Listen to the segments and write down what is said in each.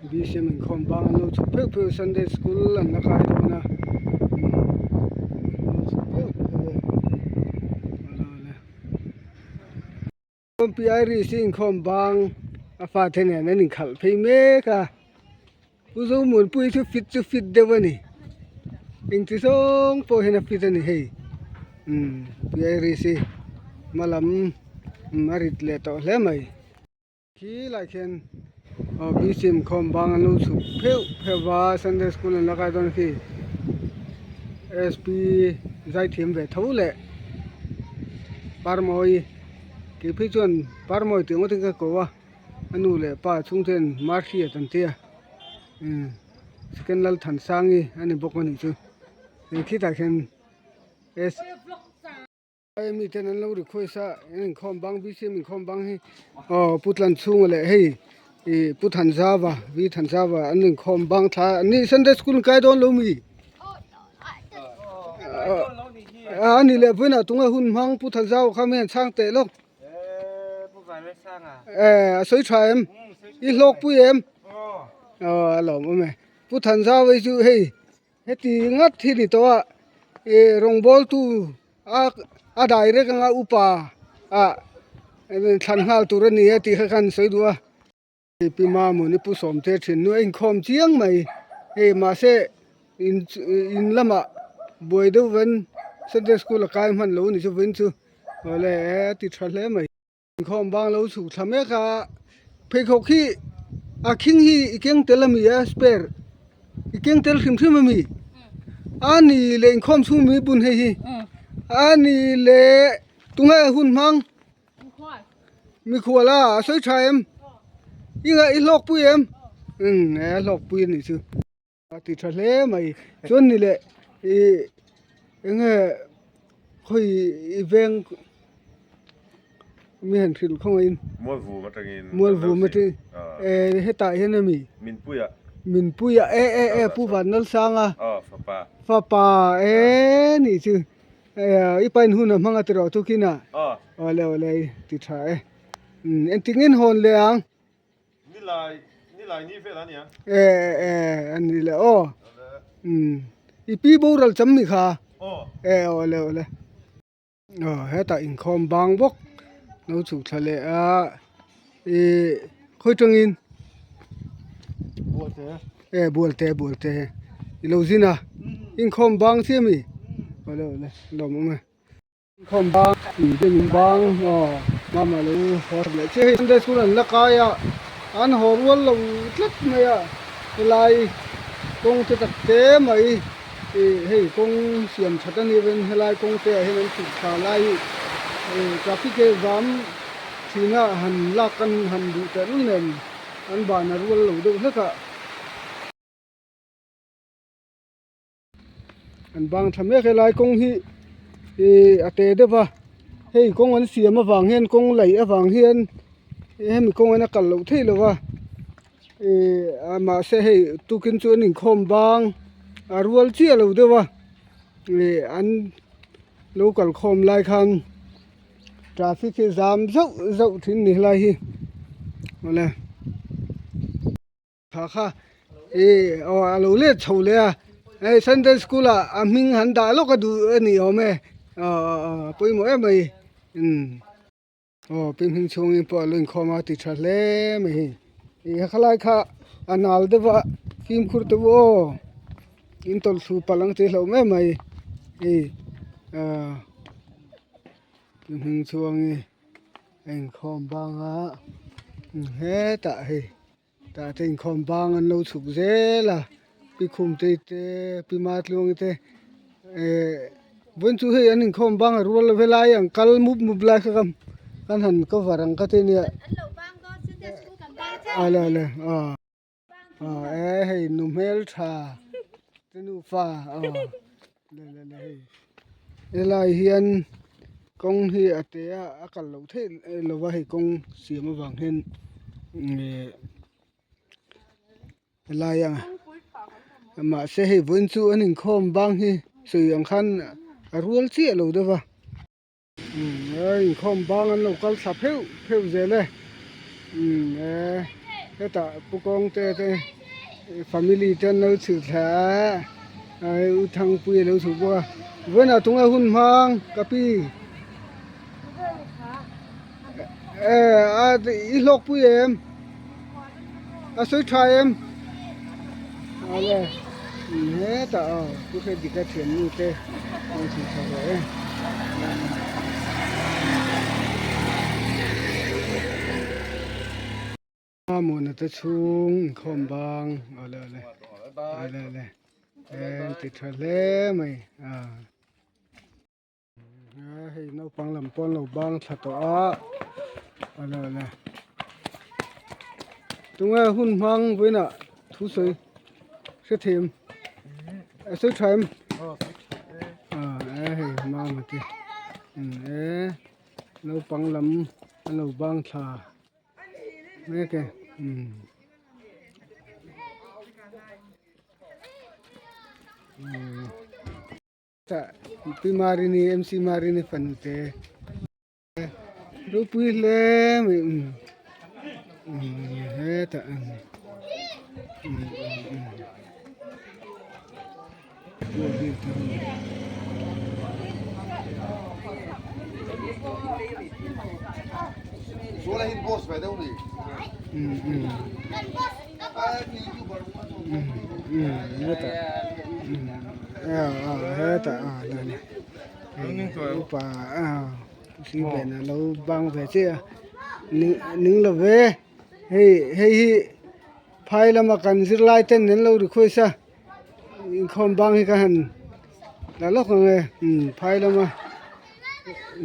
BCM inkhawm bang an lo chhuk pheuh pheuh Sunday school an la kai dawn a an lo chhuk pheuh pheuh a awle awle. Pi Iris hi inkhawm bang a fate nen an inkhalh phei mek a Pu Zomuanpuii chu fit chu fit deuh a ni engti zawng pawh hian a fit a ni hei umm Pi Iris hi hma lam a rit leh tawh hle mai. Khi lai khian aw BCM khawm bang an lo chhuk pheuh pheuh va Sunday school an la kai dawn khi SP zaithiam ve tho leh Parmawi kei phei chuan Parmawi tih ngawt in ka ko a a nu leh pa chhungten Marhriat an tia umm second Lalthansangi a ni bawk a nih chu hei khitah khian S. Hei mi ten an lo request a an inkhawm bang BCM inkhawm bang hi aw Pu Tlanchhunga leh hei ih Pu Thanzava V Thanzava an inkhawm bang thla an ni Sunday school an kai dawn lo mi a ni leh vawiinah tunge hun hmang Pu Thanzava kha mi an chhang teh lawk eh a sawi tha em i hlawkpui em aw a lawmawm e Pu Thanzava hi chu hei. Heti ngat hi ni tawh a ih rawngbawltu a a direct anga upa ah thlan nghal tur a ni a tih kha khan sawi duh a pi Mamuni pu Sawmte thin nu a inkhawm chiang mai hei mahse in in lamah buai deuh ven Sunday school a kai hman lo a ni chu vawiin chu awle a ti tha hle mai. Inkhawm bang lo chhuk thla mek a, pheikhawk hi a khing hi i keng tel ami a spare i keng tel hrim hrim ami a ni leh inkhawm chhung mi bun hei hi a ni leh tunge hun hmang mikhual a a sawi tha em i ngaih i hlawk pui em umm a hlawk pui a nih chu. A ti tha hle mai chuan ni leh ih eng nge khawi i veng mi han hrilh khawngaihin Mualvum atangin Mualvum atangin eh hetah hian a mi Minpuia Minpuia e e e Pu Vanlalsanga aw fapa fapa e nih chu i pain hun a hmang a tiraw tukin ah aw awle awle ti tha e engtin nge hawn leh ang. Nilai, nilai ni vel a nia. E e a ni le aw. Um i pi boral cham ni kha. Aw. E aw le aw le. Aw hetah inkhawm bang bawk lo chhuk thla leh a i khawi tangin Bualte. E bualte bualte i lo zin a inkhawm bang chiah mi aw le aw le lawm awm e. Inkhawm bang in bang aw mama lo haw leh chiah hei Sunday school an la kai a an haw rual lo tlat mai a helai kawng te tak te mai ih hei kawng siam that a nih avangin helai kawng te ah hian an chhuk thla lai hi ih traffic hi zam thin a han lak an han duh tehlul nen an ban a rual lo deuh hlek a. An bang tha mek helai kawng hi ihh a te deuh va hei kawng an siam avang hian kawng laih avang hian hemi kawng hian a kal loh theih loh a ihh mahse hei tukin chu an inkhawm bang a rual chiah lo deuh a ih an lo kal khawm lai khan traffic hi zam zauh zauh thin ni helai hi awle. Kha kha ih aw a lo let chho leh a hei sunday school ah a hming han dah lawk a duh a ni awm e aw aw aw a pawimawh em mai umm aw pi hming chhungin pawh a lo inkhawm a ti tha hle mai hei ih khalai kha a nal deuh a fimkhur te pawh aw in tawlh thlu palh ang tih hlauh mai mai hei ah pi hming chhuangi a inkhawm bang a hetah hei. Tah te inkhawm bang an lo chhuk zel a pi khum te te pi matluangi te eh vawiin chu hei an inkhawm bang a rual lo helai ang kal mup mup lai kha kan han cover ang kha te nia ale ale aw aw e hei nu hmeltha te nufa aw le le le hei helai hian kawng hi a te a a kal loh theih lo va hei kawng siam avang hian ihh helai a mahse hei vawiin chu an inkhawm bang hi sawi ang khan a rual chiah lo deuh va. Umm e inkhawm bang an lo kal thla pheuh pheuh zel e umm e hetah pu kawngte te. Family te an lo chhuk thla a u Thangpuia lo chhuk bawk a vawiinah tunge hun hmang ka pi eh i hlawk pui em a sawi tha em awle hetah aw pu Hredika thiannu te an chhuk thla ve e. Mamawhna te chhung inkhawm bang awle awle awle awle en ti tha hle mai a hei naupang lam pawn lo bang thla tawh a awle awle tunge hun hmang vawiinah thu sawi hrethiam a sawi tha em a hei mama te e naupang lam an lo bang thla. Mek e umm tah pi Marini MC Marini fanu te ropui hle mai umm umm hetah umm umm umm. Ning lo ve hei hei hi phai lama kan zirlai ten an lo request a. Inkhawm bang hi ka han la lawk ang e umm phai lama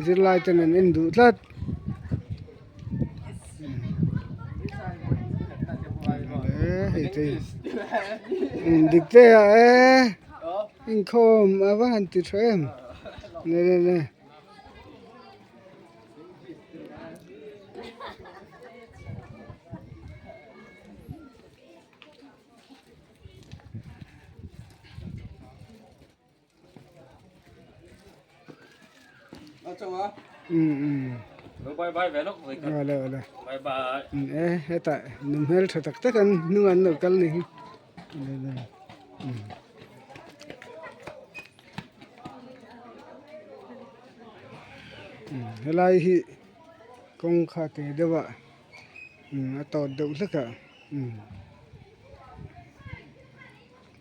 zirlai ten an en duh tlat hei te umm dik te ah e inkhawm a va han ti tha em le le le. Hetah nu hmel tha tak tak an hnung an lo kal ni hi helai hi kawngkhar te deuh ah a tawt deuh hlek a.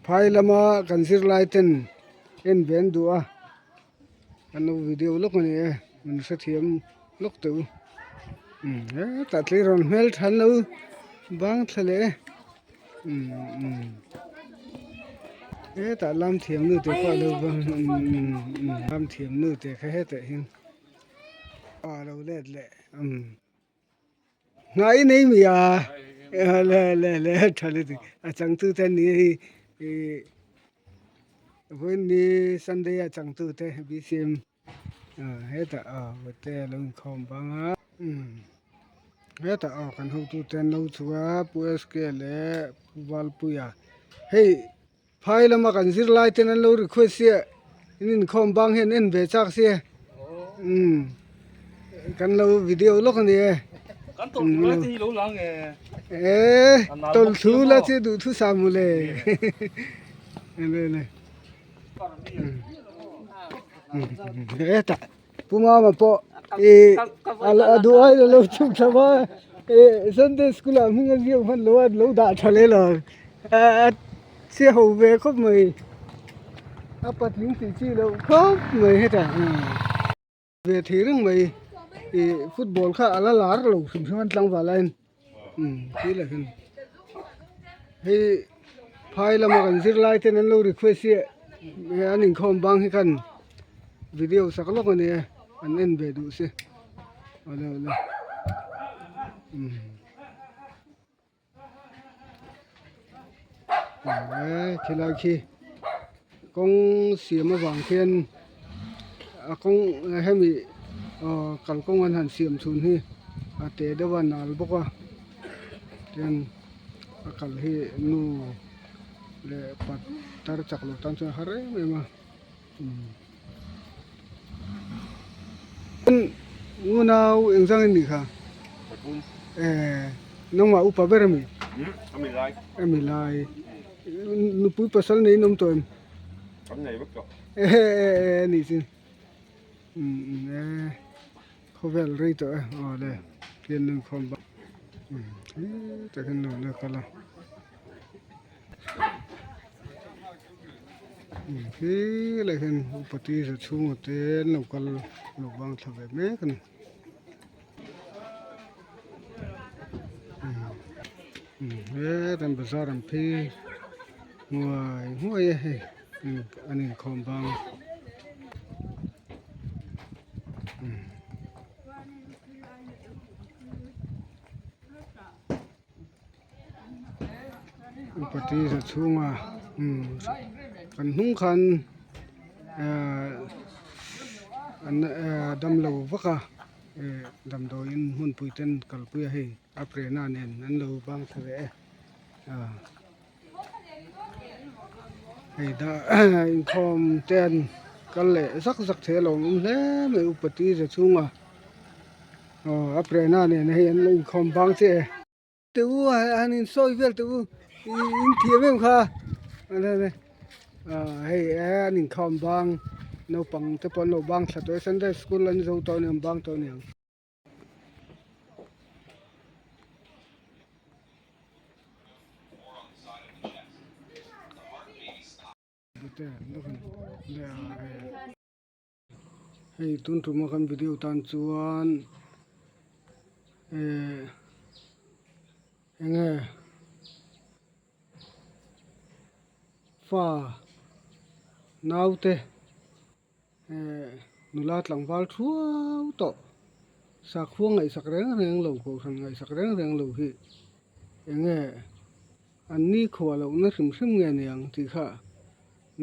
Phai lama kan zirlai ten en ve an duh a kan lo video lawk a ni e min hrethiam lawk teh u hetah tleirawl hmel tha an lo bang thla leh e hetah lam thiam nu te pawh a lo bang lam thiam nu te kha hetah hian a lo let leh. Hnai nei mi a le le le tha le ti a changtu te ni hei ih vawiin ni sunday a changtu te bcm hetah aw te a lo inkhawm bang a hetah aw kan hotu te an lo chhuk a pu sk leh pu valpuia hei phai lama kan zirlai ten an lo request sia in inkhawm bang hian en ve chak sia umm kan lo video lawk a ni e Kan tawlh thu lai te hi lo lang e. E tawlh thu la che duh thu sa mu le. Le le. E ta Pu Mama pawh i a duh ai lo chhuk thla va e Sunday school ah hming a ziak hman lo a lo dah tha leh lo a chhe ho ve khawp mai a patling tih chi loh khawp mai hetah ve thei reng mai ih football kha a la lar lo hrim hrim a tlangval aiin umm tih lah hian hei phai lama kan zirlai ten an lo request hi an inkhawm bang hi khan video sak lawk a ni e an en ve duh si awle awle umm khilai khi kawng siam avang khian a kawng hemi aw kalkawng an han siam chhun hi a te deuh a nal bawk a chuan a kal hi nu leh pa tar chak lo tan chuan a har em em a unau engzang in nih kha eh nangmah upa ber a mi. A mi lai. A mi lai. Nupui pasal nei in awm tawh em? Kan nei vek tawh. E e e nih chu. Umm e khawvel rei tawh e aw le pian nun khawm bawk hetah hian lo la kal a helai hian upati za chhunga te an lo kal lo bang thla ve mek a ni hetah hian bazar an phei nguai nguai a hei an inkhawm bang. Upati za chhunga kan hnung khan ehh an ehh damlo vak a ehh damdawiin hmunpui ten kalpui a hei a prena nen an lo bang thla ve e ah. Hei dah inkhawm te an kal leh zak zak thei a lawm awm hle mai upati za chhunga aw a prena nen hei an lo inkhawm bang chiah e. Teh u a han insawi vel teh u in thiam em kha hei an inkhawm bang naupang te pawh an lo bang thla tawh e sunday school an zo tawh a niang bang tawh a niang. Hei tun tuma kan video tan chuan eh enge fa naute. Nula tlangval thuau tawh sakhua ngaihsak reng reng lo kohhran ngaihsak reng reng lo hi eng nge an ni khuah lohna hrim hrim nge ni ang tih kha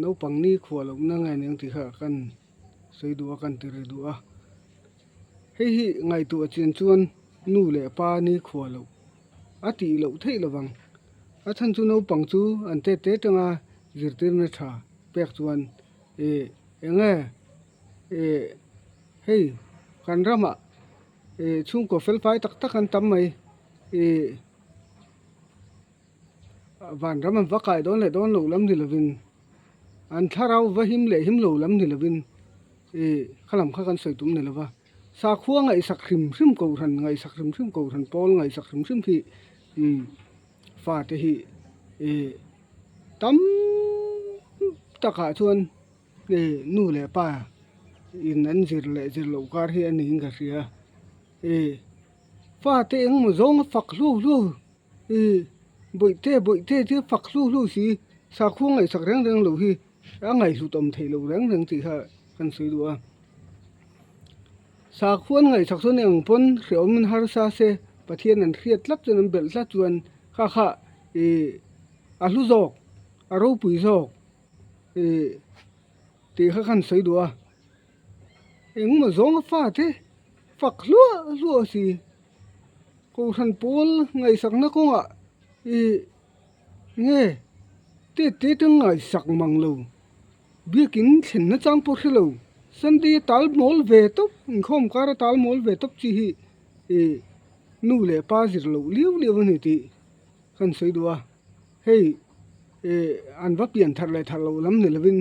naupang ni khuah lohna nge ni ang tih kha kan sawi duh a kan ti ri duh a hei hi ngaihtuah chian chuan nu leh pa ni khuah loh a tih loh theih lovang a chhan chu naupang chu an tet te atanga zirtirna tha pek chuan. Ih eng nge ih hei kan ramah ih chhungkaw fel fai tak tak an tam mai ih vanram an va kai dawn leh dawn loh lam ni lovin an thlarau va him leh him lo lam ni lovin ih kha lam kha kan sawi tum ni lova sakhua ngaihsak hrim hrim kohhran ngaihsak hrim hrim kohhran pawl ngaihsak hrim hrim hi umm fate hi ih tam takah chuan ih nu leh pa in an zir leh zir loh kar hi a niin ka hria ih fate engemaw zawng a fak hlu hlu ih bawihte bawihte te fak hlu hlu si sakhua ngaihsak reng reng loh hi a ngaihhlut awm theih loh reng reng tih kha kan sawi duh a sakhua an ngaihsak chuan eng pawn hrehawm harsa se Pathian an hriat tlat chuan an belh tlat chuan kha kha ih a hlu zawk a ropui zawk ih tih kha khan sawi duh a engmaw zawnga fate fak hluah hluah si kohhran pawl ngaihsakna kawngah ih nge tet te te ngaihsak mang lo biakin thlenna chang pawh hre lo sunday a tal mawl ve tawp inkhawm kar a tal mawl ve tawp chi hi ih nu leh pa zir loh liau liau a ni tih. Kan sawi duh a, hei eh an va pian thar leh thar loh lam ni lovin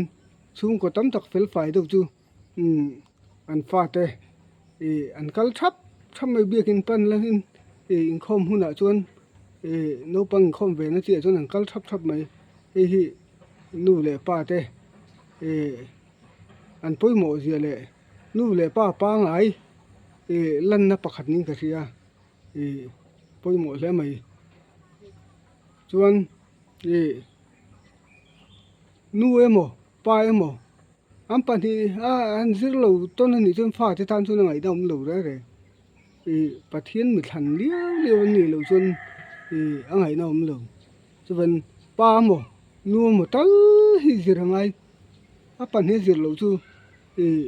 chhungkaw tam tak fel fai deuh chu umm an fate ih an kal thap thap mai biakin pan langin ih inkhawm hunah chuan ih naupang inkhawm ve na chiah chuan an kal thap thap mai hei hi nu leh pa te ih an pawimawh zia leh nu leh pa pangngai ih lanna pakhat niin ka hria. Ih pawimawh hle mai chuan ih nu emaw pa emaw an pahnih a an zir lo tawn a nih chuan fate tan chuan a ngaihna awm lo reng reng ih Pathian mi thlan liau liau an nih loh chuan ih a ngaihna awm lo chuan pa emaw nu emaw tal hi zir a ngai a pahnih a zir loh chu ih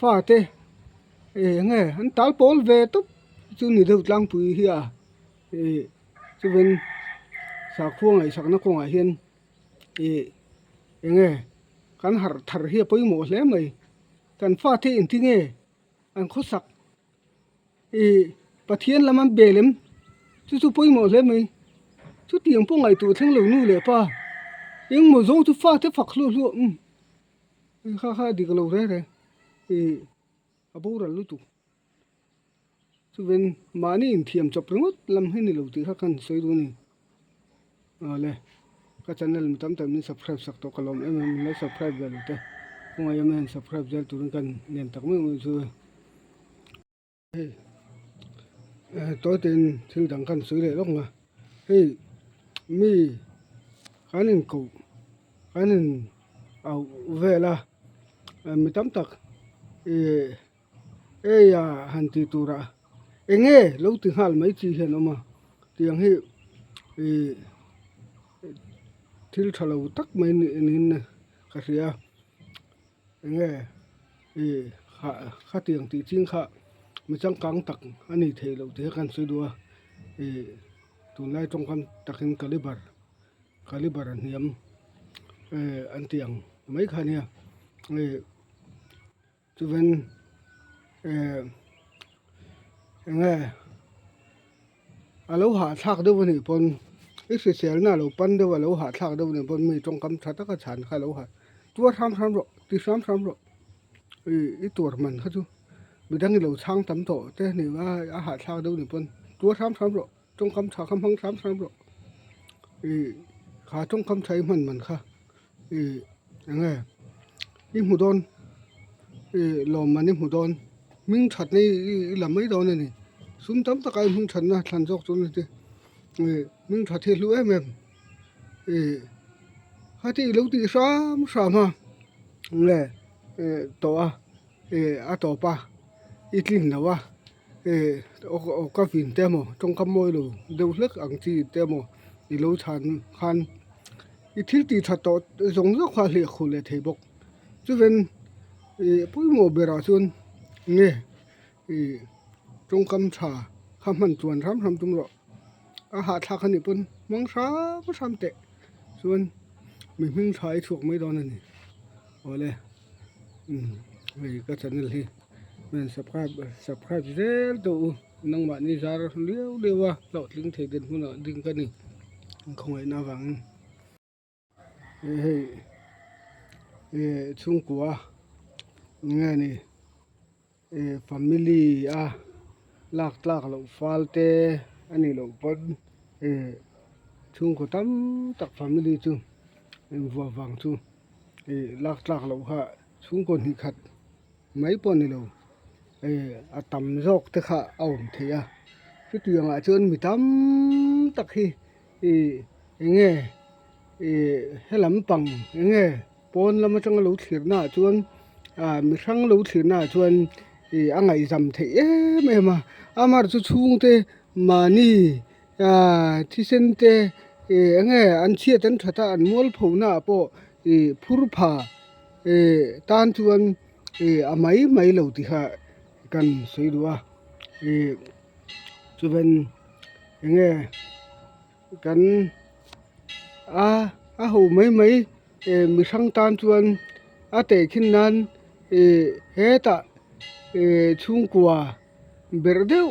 fate. Eng nge an tal pawl ve tawp chu ni deuh tlangpui hi a ih chuan sakhua ngaihsakna kawngah hian ih eng nge kan harh thar hi a pawimawh hle mai kan fate engti nge an khawsak ih Pathian lam an bel em chu chu pawimawh hle mai. Chutiang pawh ngaihtuah thleng lo nu leh pa engmaw zawng chu fate fak hluah hluah umm kha kha a dik lo reng reng ih a boral lutuk. Chuven mahni inthiam chawp ringawt lam hi ni lo tih kha ka han sawi duh a ni. Awle ka channel mi tam tak min subscribe sak tawh ka lawm em em min lo subscribe ve lo te khawngaih em em subscribe zel turin ka nen tak meuh meuh chu hei tawi tein thil dang kha an sawi leh lawk ang a hei mi kan inkoh kan in auh vel a mi tam tak ih Ei a han tih turah eng nge lo ti nghal mai chi hian a awm a tiang hi ih thil tha lo tak mai niin ka hria eng nge ih khatiang tih ching kha mi changkang tak a ni thei lo tih kha kan sawi duh a ih tunlai tawngkam takin caliber caliber a hniam eh an tih ang mai kha a nia ih. Chuan eh eng nge a lo hahthlak deuh a nih pawn i hriselna a lo pan deuh a lo hahthlak deuh a nih pawn mi tawngkam tha taka chhan kha a lo ha tuar hram hram rawh ti hram hram rawh ih i tuar man kha chu midang i lo chhang tam tawh te a ni a a hahthlak deuh a nih pawn tuar hram hram rawh tawngkam tha kha hmang hram hram rawh ih kha tawngkam tha i hman man kha. Ih eng nge i hmu dawn ih lawmman i hmu dawn hming thatna i la mai dawn a ni sum tam taka i hming thatna thlan zawk chu ni te ih hming that hi a hlu em em ih khati i lo tih hram hram a nge ih tawh a ih a tawp a i tlin lo a ih aw ka vin te emaw tawngkam mawi lo deuh hlek ang chi te emaw i lo chhan khan. I thil tih that tawh zawng zawng kha a hliah khuh leh thei bawk. Chuven ih pawimawh berah chuan nge ih tawngkam tha kha hman chuan hram hram tum rawh. A hahthlak a nih pawn hmang hram hram teh chuan mi hming tha i chhuak mai dawn a ni. Awle umm hei ka channel hi min subscribe subscribe zel tawh u nangmahni zar liau liau a hlawhtling thei den hunah ding ka ni. Khawngaihna avangin hei chhungkua nge ni family a lak tlak loh fal te a nih loh pawn chhungkaw tam tak family chu invuah vang chu lak tlak loh kha chhungkaw hnih khat mai pawh a ni lo a tam zawk te kha a awm thei a chutiang ah chuan mi tam tak hi ih eng nge ih helam pang eng nge pawn lam atanga lo thlir na ah chuan ah mi hrang lo thlir na ah chuan ih a ngaihzam theih em em a amaherawhchu chu chhungte mahni ah thisen te ih eng nge an chhiat an that a an mualpho na ah pawh ih phur pha ih tan chuan ih a mai mai lo tih kha kan sawi duh a ih chuan eng nge kan a a ho mai mai ih mi hrang tan chuan a tehkhin nan ih hetah ih chhungkua berh deuh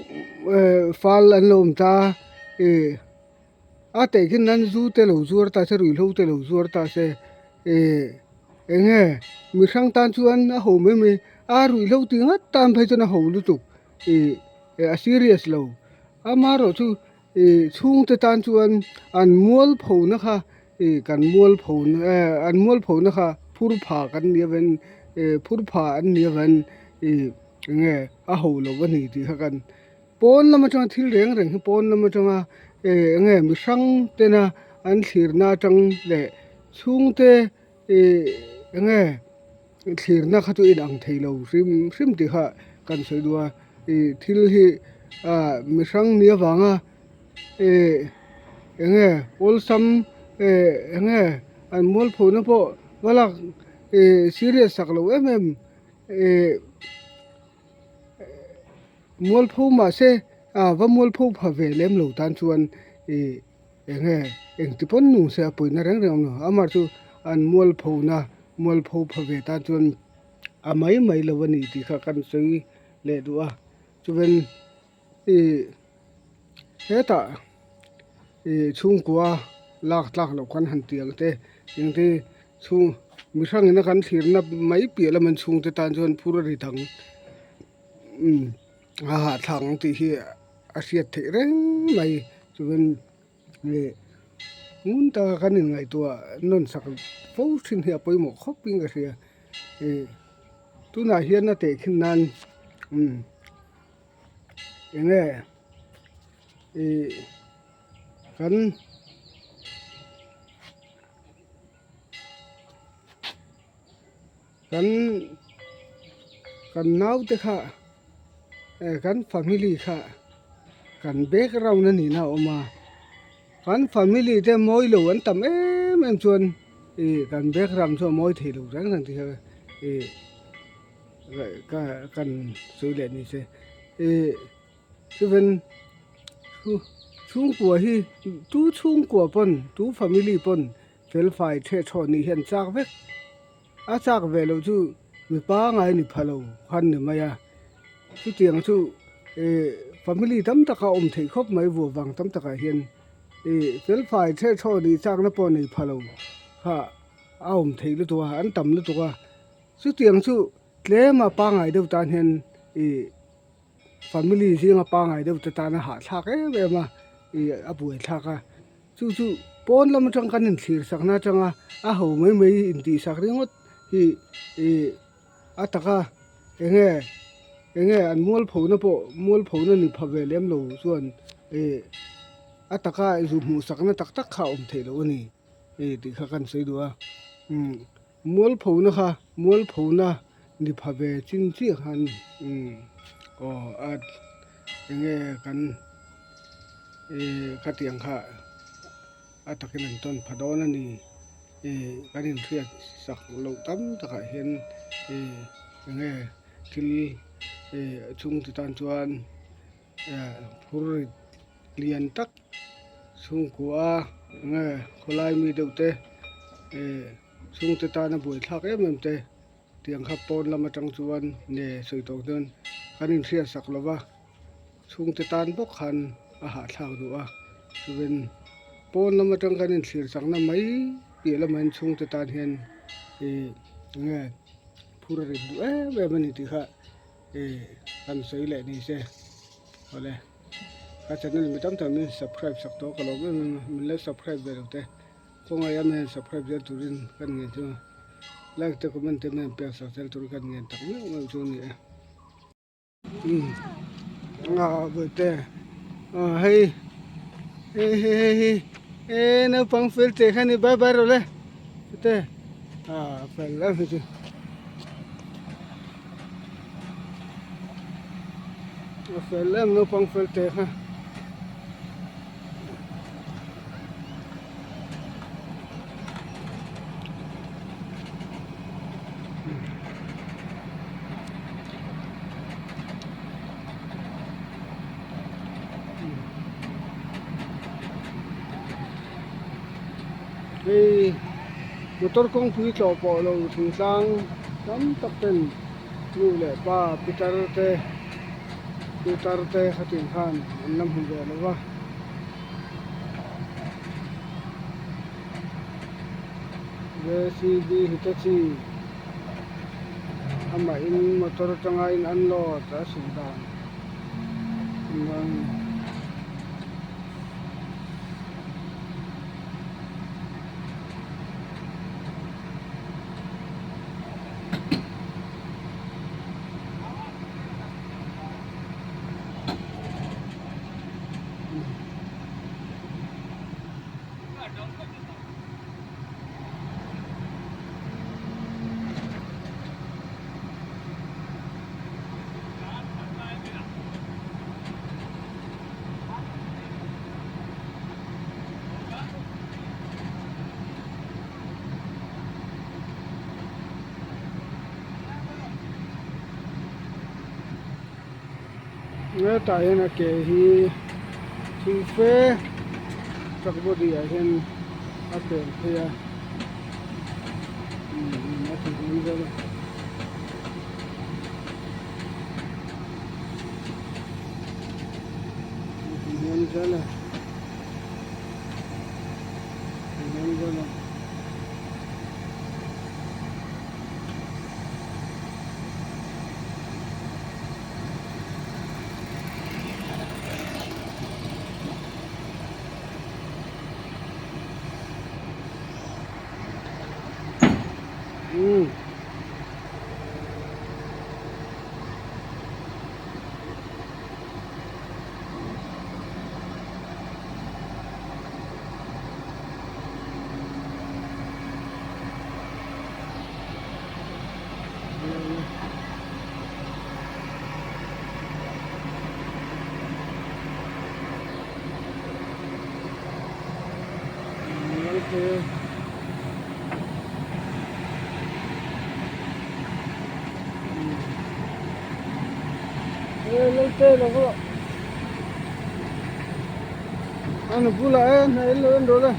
fal an lo awm ta ih. A tehkhin nan zu te lo zuar ta se ruihhlo te lo zuar ta se ih eng nge mi hrang tan chuan a ho mai mai a ruihhlo ti ngat tan phei chuan a ho lutuk ih a serious lo amaherawh chu ih chhungte tan chuan an mualpho na kha ih kan mualpho eh an mualpho na kha phur pha kan nih avangin ih phur pha an nih avangin ih eng nge a ho lo a ni tih kha kan. Pawn lam atanga thil reng reng hi pawn lam atanga eh eng nge mi hrang tena an thlirna atang leh chhungte ih eng nge thlirna kha chu inang thei lo hrim hrim tih kha kan sawi duh a ih thil hi ah mi hrang ni avanga ih eng nge awlsam eh eng nge an mualphona pawh va lak ih serious sak lo em em ih. Mualpho mahse ah va mualpho pha ve lem lo tan chuan ih eng nge engti pawn nung se a pawina reng reng a awm lo amah chu an mualpho na mualpho pha ve tan chuan a mai mai lo a ni tih kha kan sawi leh duh a chuan ih hetah. Ih chhungkua lak tlak loh kan han ti ang te engte chhung mi hrangin a kan thlirna mai piah lama chhungte tan chuan phur a ri thang umm a hahthlak ang tih hi a hriat theih reng mai chuan ih ngun taka kan inngaihtuah nawn sak fo thin hi a pawimawh khawp in ka hria ih tunah hian a tehkhin nan umm eng nge ih kan kan kan naute kha eh kan family kha kan background a nihna a awm a kan family te mawi lo an tam em em chuan ih kan background chu a mawi thei lo reng reng tih kha ih ka kan sawi leh ni se ih chuan chhungkua hi tu chhungkua pawn tu family pawn fel fai theh thaw nih hian chak vek a chak ve loh chu mi pangai ni pha lo khan ni mai a chutiang chu ih family tam taka awm theih khawp mai vuah vang tam takah hian ih fel fai theh thaw nih chakna pawh nei pha lo kha a awm theih lutuk a an tam lutuk a chutiang chu tlem a pangai deuh tan hian ih. Family zinga pangai deuh te tana hahthlak em em a ih a buaithlak a chu chu pawn lam atang kan inthlir sakna atanga a ho mai mai intihsak ringawt hi ih a taka enge enge an mualphona pawh mualphona ni pha ve lem lo chuan ih a taka zu hmuh sakna tak tak kha a awm theih loh a ni ih tih kha kan sawi duh a umm. Mualphona kha mualphona ni pha ve chin chiah khan umm aw a enge kan ih khatiang kha a takin an tawn pha dawn a ni ih kan inhriat sak loh tam takah hian ih enge thil ih chhungte tan chuan phur lian tak chhungkua nge khawlai mi deuh te ih chhungte tana buaithlak em em te tiang kha pawn lam atang chuan nge sawi tawh dawn kan inhriat sak lo va chhungte tan bawk khan a hahthlak duh a chuan pawn lam atang kan inthlir chakna mai piah lamah hian chhungte tan hian ih nge phur a rit duh em em a ni tih kha. Ih kan sawi leh ni se awle ka channel mi tam tak min subscribe sak tawh ka lawm em em a min lo subscribe ve lo te khawngaih a men subscribe zel turin kan ngen chu like te comment te men pek sak zel turin kan ngen tak meuh meuh chu a ni e umm a bawihte ah hei hei hei hei hi e naupang fel teh kha ni bye bye rawh le chute ah fel em hi chu. A fel em naupang fel teh kha. Hei motor kawngpui tlawh pawh lo thingtlang tam tak ten nu leh pa pitar te pitar te khatin khan an la hmu ve lo va. J_c_b Hitachi amah in motor atanga in unload a suh dan. Hetah hian a ke hi thil fe truck body ah hian a pen phei a umm a ti hmel vel a. Umm. An bulah e hnaih lo en rawh le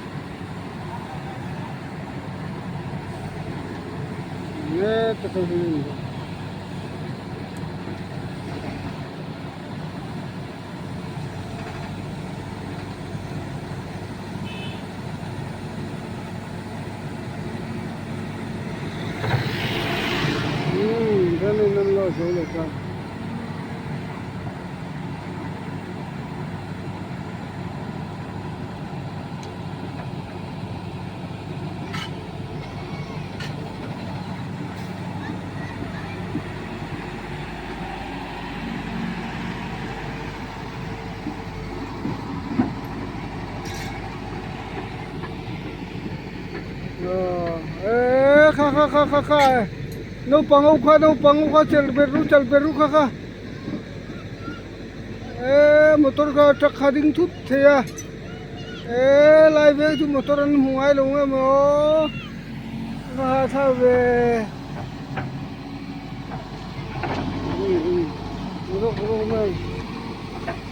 nge ta chu hi umm chuanin an lo zo leh ta. Eee kha kha kha kha kha naupang ho kha naupang ho kha chelh ber ru chelh ber ru kha kha eee motor kha truck kha ding thut thei a eee lai veng chu motor an hmu ngai lo nge maw a tha ve.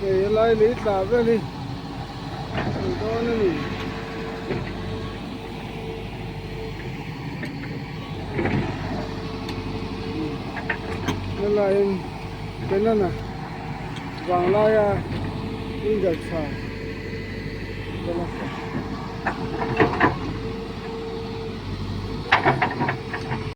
Hei helai lei tla vel hi an dawn a ni. Helaiin Penana vanglaia ingalh tha.